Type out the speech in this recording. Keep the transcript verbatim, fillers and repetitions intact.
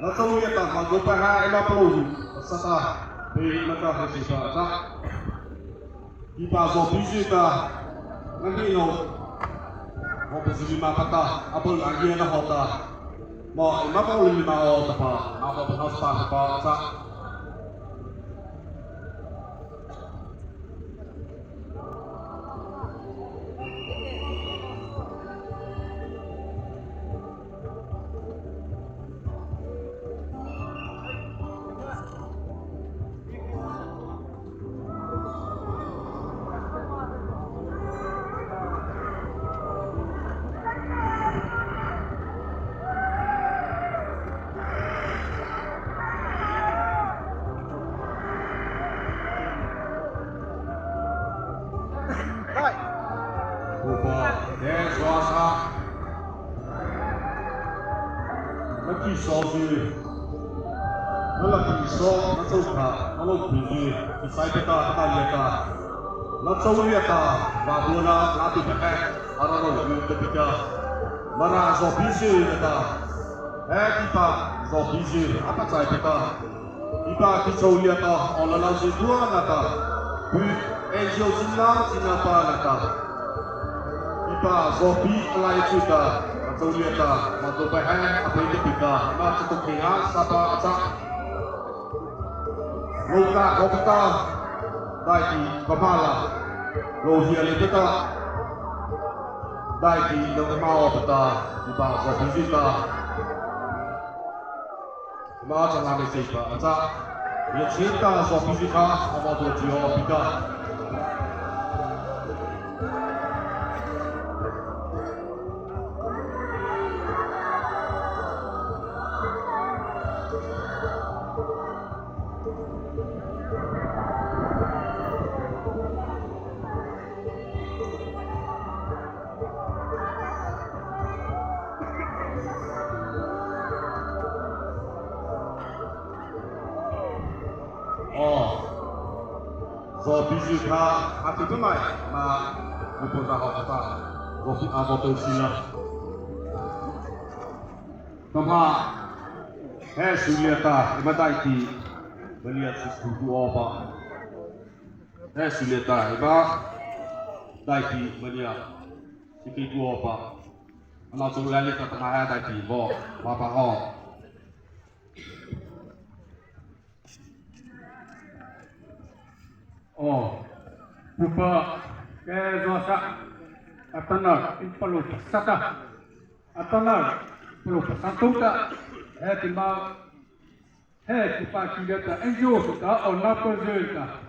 Na chô liata hmâ dôpa he eima palôh ru, a sa ta, he na ta he si ta ta. Ei pa zawpizy ta, na ni no, hawh pazi lima pa ta, a bâ na gi na hawh ta. Ma, eima palôh lima hawh ta pa, na hawh pa na sa ta pa ta. Upa, eh, suasa. Na ki so si. Na la ki so, na chô kha, na lo ki si. Ki sai ta, ta lia ta. Na chô lia ta, ba bu na, na ti ta eh. Ara lo ki ta pi ta. Mara zawpizy ta. Eh, ei pa zawpizy, a pachai ta. Ei pa ki chô liata, aw la la zy tua na ta. Pu, eh, zio zy la, zy na pa na ta. Ei pa zawpi a lai chu ta, a chô liata, hmâ dôpa he, a pei ta pi ta, na chu to kei ha, sa pa a cha. Lo ka ko ta, daihti ka ma la. Lo zia le ta. Daihti lo ka ma o ta, ei pa zawpizy ta. Ma cha na me sei pa, a cha. Ye chi ta zawpizy kha, a ma to chi o pi ta. Aw, zawpizy kha, a ti tu mai, ma, mu pon ta hawh ta, zawpi a mo to si la. Tama, he su lia ta, eima daihti, ma lia su tu tu o pa. He su liata, eima daihti ma nia, si kei tua pa. Ano chung liata ta ma he daihti bo, ma pa ho. O, pupa, ke zo sa, atanoh, in palôh pasa ta. Atanoh, palôh pasa ta. He ti ma, he pupa ki liata, en zo ta, o na pa zo ta.